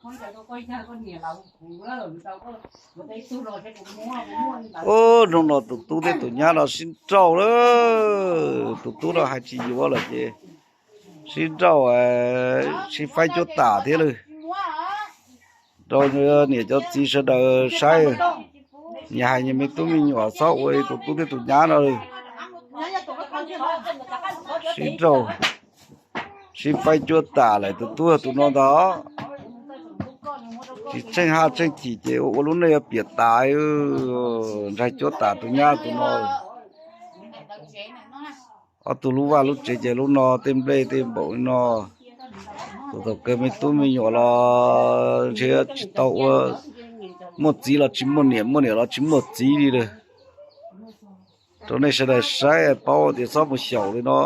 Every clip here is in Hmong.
Ub, hnub no tus tub thiab tus nyab no sib nrauj lawm. Tus tub no hais tsis yuav lawm ces sib nrauj, sib faib cuab tam thiab lawm. Rau niam cov txiv sawv daws saib, nyias hais nyias me tub me nyuam txhob ua li tus tub thiab tus nyab no. Sib nrauj, sib faib cuab tam lawm tus tub tus no ntag. Tsis tsheej haj tsheej chim ces ua ua lub neej yuav piam tas, ntsaig cuab tam tus nyab tus no. Ob tug lub vaj lub tsev ces lub no tej nplej tej npaum li no. Tus thaum kawg me tub me nyuam los ntshe tsis tau ua, muaj txiv los tsis muaj niam, muaj niam los tsis muaj txiv li lawm. Rau nej sawv daws saib paub tias txhob mus xyaum li no.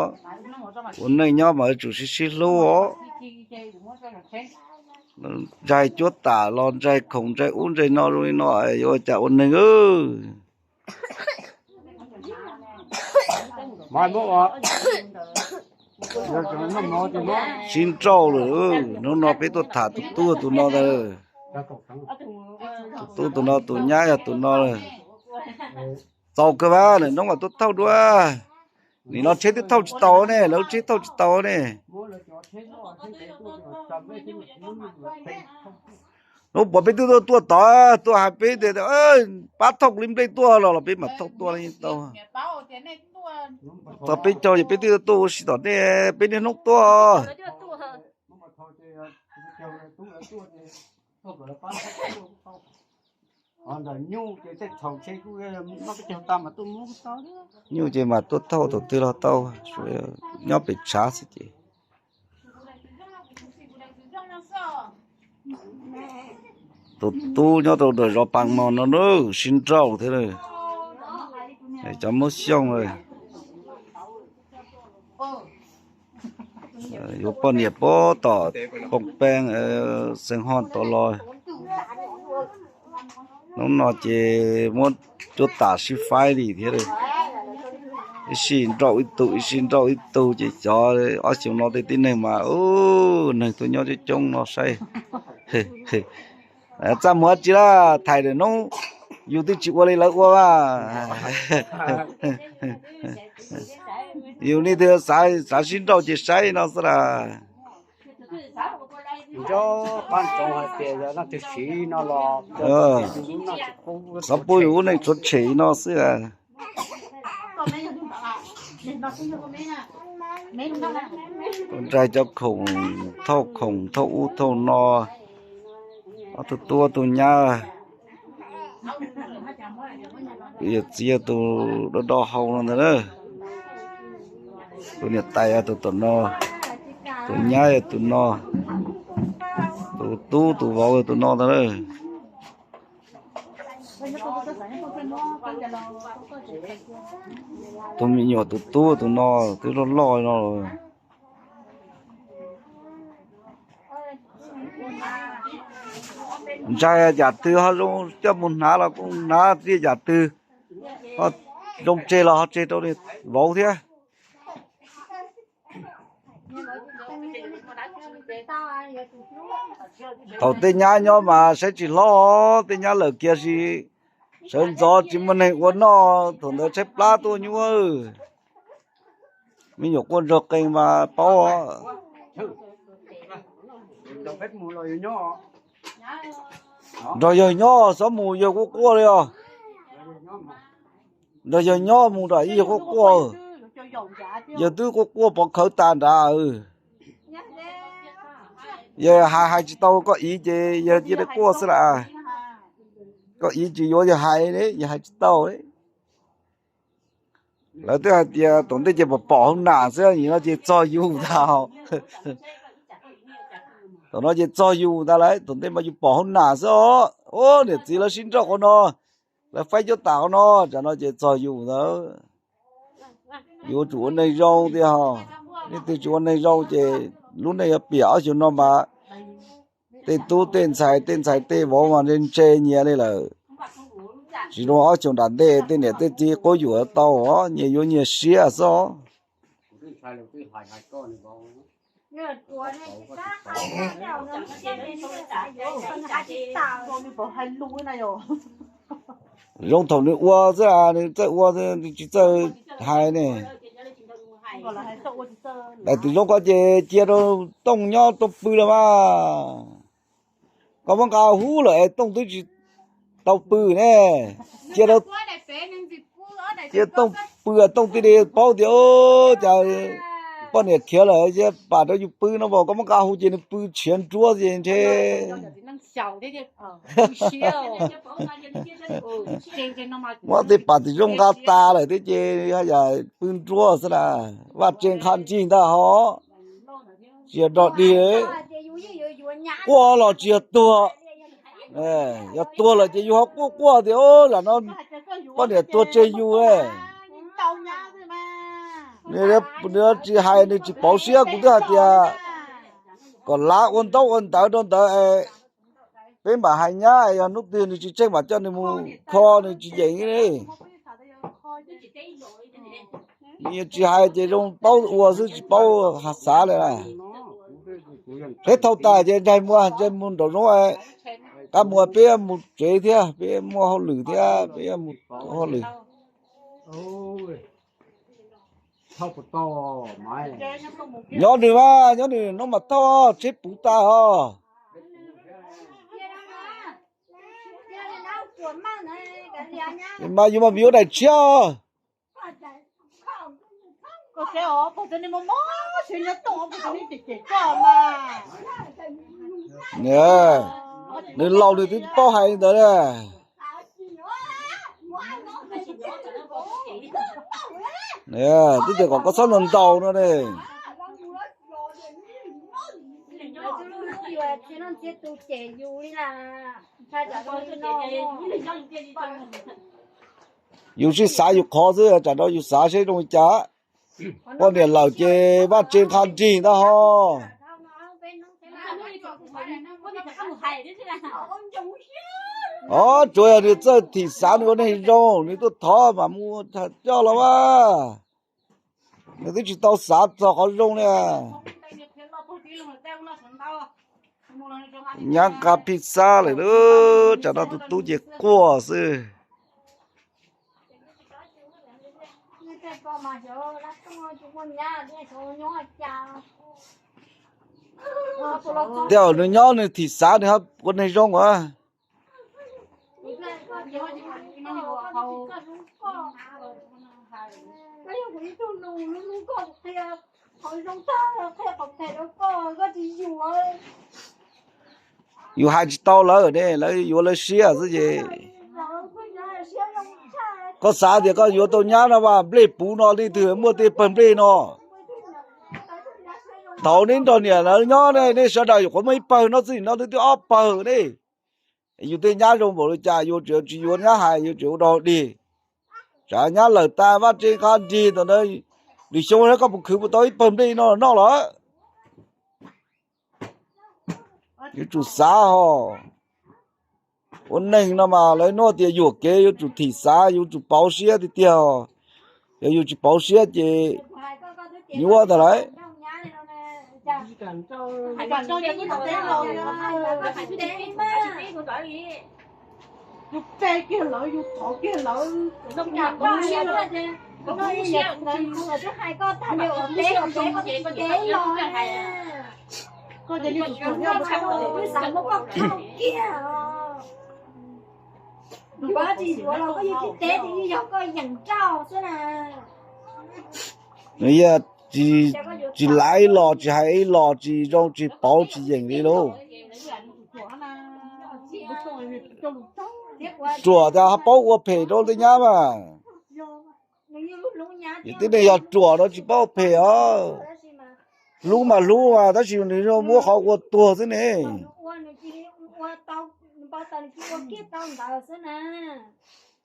Ua neej nyob mas yuav tsum sib sib hlub os. Ntsaig cuab tam los ntsaig khoom ntsaig ub ntsaig no zoo li no, yuav ua cas ua neeg. Sib nrauj lawm, hnub no peb tuaj tham tus tub tus no ntag. Tus tub tus no tus nyab yog tus no. Txaus kawg mas, lwm hnub mam tuaj thauj dua. Nim no tsheb twb thauj tsis tau ne, lawv lub tsheb thauj tsis tau ne. Hnub puas peb twb tuaj, tuaj tod, tuaj hais peb tias pab thauj li nplej tuaj los los peb mam thauj tuaj li tau. Txog peb caug ces peb twb tuaj ua si tom nej, peb niaj hnub tuaj. Nyuj ces mam tuaj thauj thaum twg los tau, nyob pem tshav xwb ces. Tus tub nyob rau nram zos Pas Mos no na, sib nrauj thiab. Cov Hmoob Xyooj, yuav poj niam puag tom Phooj Peej, Xeev Hoj tod los. Hnub no ces muab cuab tam sib faib li thiab. Ib sij nrauj ib tug, ib sij nrauj ib tug ces cov ob xyoo no tej tib neeg mas, ub, neeg tuaj nyob coob coob no saib. Txaj muag dab tsi lawm, thaim hnub yus twb tsis ua li lawv ua mas. Yus li twb xav sib nrauj ces saib no xwb las. Xav pub yus lub neej tshuav tshem no xwb. Ntsaig cov khoom, thauj khoom thauj ub thauj no, ob tug tub tub nyab. Tus yawm txiv yog tus do do hau no ntag na. Tus niam tais yog tus tom no, tus nyab yog tus no, tus tub tus vauv yog tus no ntag na. Tus me nyuam tus tub tus no twb loj loj no. Ntsaig yam twg ho zoo coj mus hnav los kuj hnav, tiaj yam twg ho zoo tseg los ho tseg rau vauv thiab. Thaum tej nyab nyob mas saib tsis hlob, tej nyab lawm kiag si, sawv ntxov tsis muaj neeg ua noj, thaum ntawd tshaib plab tuaj nyuaj. Me nyuam quaj ntsog qees mas paub. Nrog yawg nyob, txhob mus yawg quaj quaj li os. Nrog yawg nyob mus nram ib yawg quaj quaj. Yawg twb quaj quaj pov khawv tas nrad. Yawg hais hais tsis tau koj iv ces yawg cia li quaj xwb las. Koj iv tsis yuav yawg hais li, yawg hais tsis tau li. Lawv twb hais tias tom ntej ces pom pom hauv nas xwb, nim no ces txog yus ntag. Thaum no ces txog yus ntag lawm, thaum ntej mas yus pom hauv nas xwb os. Ub, niam txiv lawv sib nrauj qhov no, lawv faib cuab tam qhov no, tsam no ces txog yus ntawd. Yuav tsum ua neeg zoo tiag os. Leej twg tsis ua neeg zoo ces lub neej yuav piam. Ob xyoo no mas tej tub tej ntxhais, tej ntxhais tej vauv mas ntshe ntshe nyias li lawm. Tsis zoo ob xyoo nram ntej tej niam tej txiv quab yuam tau os, nyias yuav nyias siab xwb os. Zoo thaum nws ua xwb, nws txawj ua, nws tsis txawj hais ne. Daim twm zoo ko ces cia rau Tooj nyob Tooj pw los mas. Koj muab nqa hub lawm es Tooj twb tsis tau pw ne. Cia, cia Tooj pw, Tooj thiaj li paub tias cas poj niam khiav lawm, cia pam rau yus pw no mas koj muab nqa hu ces nws pw tshiav nruab ces ntshe muab tej pam twm zoo nqa tas lawm thiab ces yam pw nruab xwb na. Vaj tse nqha nrig ntag hos, tsis yog dog dig, quaj los tsis yog tuag. Yog tuag lawm ces yus ho quaj quaj tias lam no poj niam tuag tseg yus. Nws tsis hais, nws tsis pauv siab, kuv twb hais tias kom lav ua ntaub ua ntawv rau ntawd es peb mam hais nyab, yog hnub twg nws tsis tsheej mam coj nws mus kho, nws tsis yeem li. Nws tsis hais ces zoo paub ua xwb tsis paub xav li. Peb thauj tas ces nraim mus, nraim mus nraum zoov, qab mus peb mus tsev thiab, peb muaj hauj lwm thiab, peb mus hauj lwm. Nyob nws mas, nyob nws no mas thauj tsheb puv tas os. Mas yus mas yuav daim tshiab. Nws laus nws twb paub hais li ntawd. Twb tias kom koj txhob ntaus ntaus no ne. Yus sib xav yus qhov xwb, tsam no yus xav seb zoo li cas. Poj niam lawm ces vaj tse nqha nrig ntag hos. Os, tsuav yog nws txawj thim xav nws ua neeg zoo, nws tuaj thov mas mus coj los mas. Nws twb tsis tau xav txog qhov zoo li. Nyab nqa phij xab lawm, tsam no tus tub ces quaj xwb. Tej zaum nws nyob nws thim xav nws ua neeg zoo as. Yus hais tsis tau lawv ne, lawv yuav lawv siab xwb ces. Koj xav tias koj yuav tau nyab no mas nplej puv no, leej twg muaj tej pawg nplej no. Thaum neb nrog niam lawv nyob ne, nej sawv daws yuav qhuav muaj ib pawg no, txij no twb twb ob pawg ne. Yus tej nyab zoo npaum li cas yus tseem tsis yuav nyab hais, yus tseem ua dog dig. Tsam nyab lawm tas vaj tse nqha nrig tam ntawd, lwm xyoo koj puas khwv puas tau ib pawg nplej no noj lawm. Yuav tsum xav hos. Ua neeg no mas lawv nug tias yuam kev yuav tsum thim xav, yuav tsum pauv siab tiag tiag. Yog yus tsis pauv siab ces nyuaj ntag lauj. Nws yog tsis, tsis lav ib los, tsis hais ib los, tsis zoo tsis pauv tsis yeem li lauj. Ruam tas ho paub ua phem rau tej nyab mas. Tib neeg yog ruam no tsis paub ua phem os. Hlub mas hlub mas tab sis nws muab qhov ua tuag xwb ne.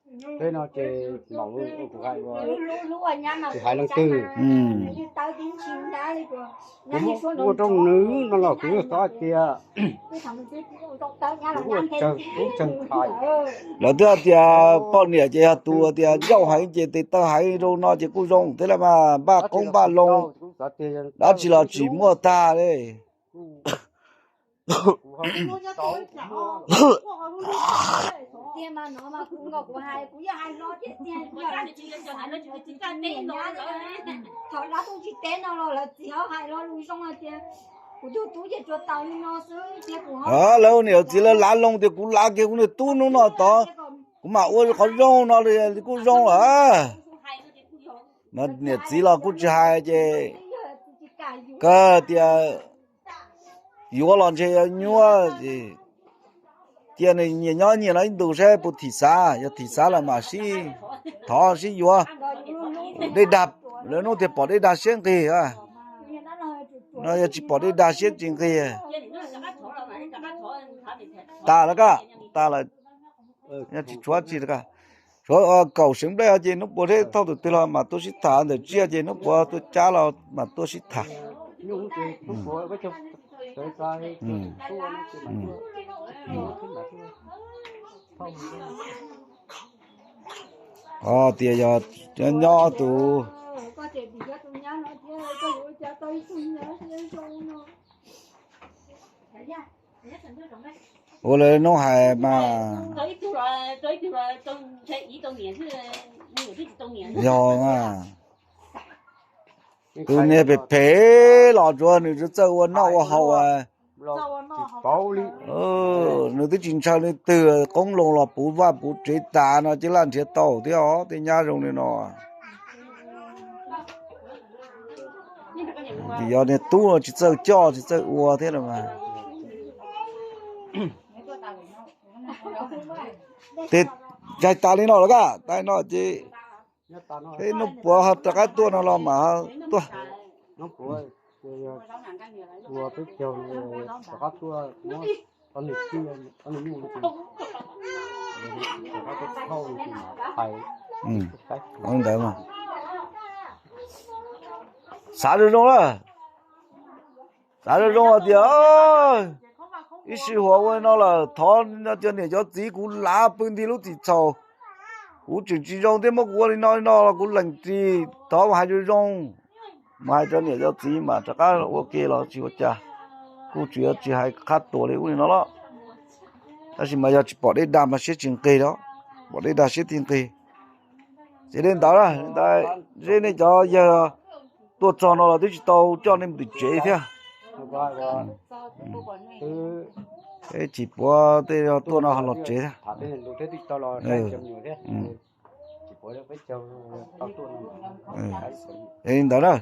Peb no ces laus, tsis hais leej twg. Kuv muab ua rau nws no los kuv yeej xav hais tias kuv ua tsawg kuv tsawg hais. Lawv twb hais tias poj niam ces yog tus tias ncauj heev ces tes taw heev rau no ces kuj zoo thiab las mas npaj qoob npaj loo, dab tsi los tsis muaj tag li. Lawv niam txiv lawv lav loo tias kuv lav kiag kuv niag tub hnub no tod, kuv mam ua qhov zoo no li kuj zoo lawm. Mas niam txiv los kuj tsis hais ces kawg tias yuav los ntshe yuav nyuaj. Cia nws nyias nyob nyias no ib ntus saib puas thim xav, yog thim xav los mam sib thov sib yuav. Dej dag, lawv hnub tias pom dej dag siab nqig no, yog tsis pom dej dag siab tsis nqig. Tas lawm kaj, tas lawm. Tsis tshuav tsi lawm kaj. Tshuav kaum seev nplej ces hnub puas thiab thauj tus twg los mam tuaj sib tham, ntawm tsiaj ces hnub puas tuaj cab los mam tuaj sib tham. Qhov tias yog nyob tus ua lawv hnub hais mas yog mas tus niag phem phem los tsuav nws txawj ua noj ua haus. Nws twb tsis ntshaw leej twg, qoob loo los puv vaj puv tsev tas no ces laj nrhiav tau thiab os, tej nyab zoo li no. Vim yog niag tub tsis txawj coj tsis txawj ua thiab los mas. Tes ntshai tas li no lawm kaj, tas li no ces peb hnub puav ho rov qab tuaj no los mas tuaj. Ntawd mas xav zoo zoo na, xav zoo zoo hais tias ib sij huam ua li no lawm thov cov niam cov txiv kuv lav pw nti lub txim txhaum, kuv tseem tsis zoo thiab muab kuv ua li no li no los kuv lees ris, thov hais zoo zoo. Mas hais rau niam cov txiv mas rov qab ua ke los tsis ua cas, kuj tsis yuav tsis hais qhab tuas li ub li no los. Tab sis mas yog tsis pom dej dag mas siab tsis nqig los, pom dej dag siab thiaj nqig. Ces li ntawd, li ntawd, zeb nej cov yawg tuaj txog no los twb tsis tau coj nej mus tim tsev thiab. Peb tsis puav tej tuaj no los tsev thiab. Es li ntawd na.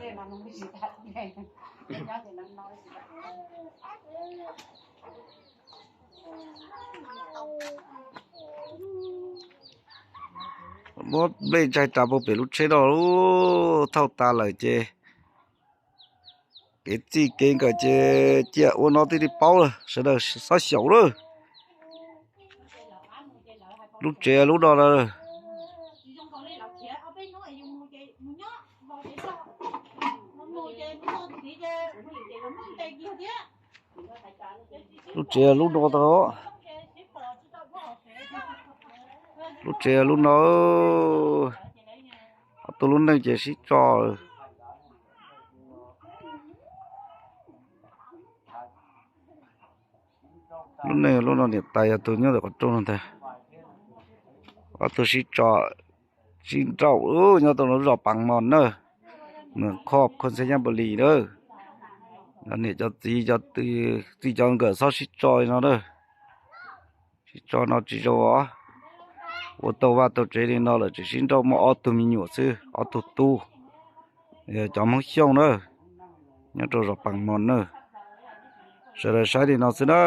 Muab nplej ntsaig ras puag pem lub tsheb no, thauj tas lawm ces kev txij kev nkawm ces cia ua no thiaj li paub lawm, sawv daws txhob xyaum lawm. Lub tsev lub no lawm. Lub tsev lub no tau. Lub tsev lub no, ob tug lub neej ces sib tso. Lub neej lub no niam tais yog tus nyob ntawm qhov rooj no ntag. Ob tug sib tso, sib nrauj nyob rau lub zos Pas Mos na, mas khob khoj xab nyab npus lis na. Cov niam cov txiv, txij cov nkawm txhob sib tso li no na. Sib tso no tsis zoo os. Ua tau vaj tau tsev li no lawm tseem sib nrauj, muaj ob tug me nyuam xwb, ob tug tub, yog cov Hmoob Xyooj na, nyob rau zos Pas Mos na. Sawv daws saib li no xwb na.